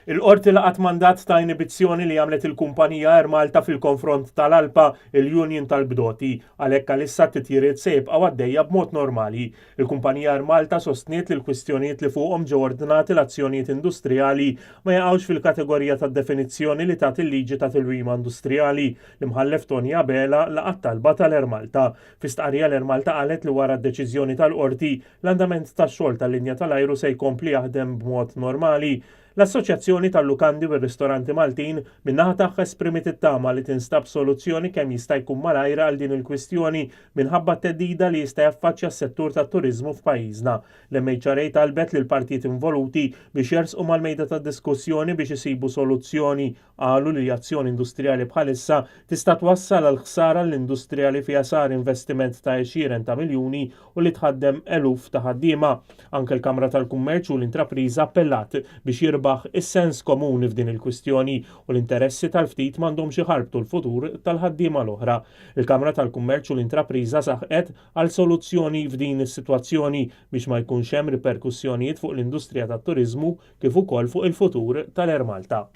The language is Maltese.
Il-Qorti laqgħet mandat ta' inibizzjoni li għamlet il-kumpanija Air Malta fil-konfront tal-Alpa, il-Union tal-Bdoti. Għalhekk għalissa t-titjiriet se jibqgħu għaddejja b'mod normali. Il-kumpanija Air Malta sostniet li l-kwistjonijiet li fuqhom ġew ordnati l-azzjonijiet industrijali ma jaqgħux fil-kategorija tad-definizzjoni li tagħti l-liġi ta' tilwima industrijali. L-Imħallef Tony Abela laqa' t-talba tal-Air Malta. Fi stqarrija l-Air Malta qalet li wara d-deċiżjoni tal-Qorti, l-andament tax-xogħol tal-linja tal-ajru se jkompli jaħdem b'mod normali. L-Assoċjazzjoni tal-Lukandi u r-Ristoranti Maltin min-naħa tagħha esprimiet it-tama li tinstab soluzzjoni kemm jista' jkun malajr għal din il-kwistjoni minħabba t-theddida li jista' jaffaċċja s-settur tat-turiżmu f'pajjiżna. L-MHRA talbet lill-partijiet involuti biex jersqu mal-mejda tad-diskussjoni biex isibu soluzzjoni. Qalu li azzjoni industrijali bħalissa tista' twassal għal ħsara l-industrija li fiha sar investiment ta' għexieren ta' miljuni u li tħaddem eluf ta' ħaddiema. Anke l-Kamra tal-Kummerċ u l-Intrapriża appellat biex jirbaħ is-sens komuni f'din il-kwistjoni u l-interessi tal-ftit m'għandhomx iħarbtu l-futur tal-ħaddiema l-oħra. Il-Kamra tal-Kummerċ u l-Intrapriża saħqet għal soluzzjoni f'din is-sitwazzjoni biex ma jkunx hemm riperkussjonijiet fuq l-industrija tat-turiżmu kif ukoll fuq il-futur tal-Air Malta.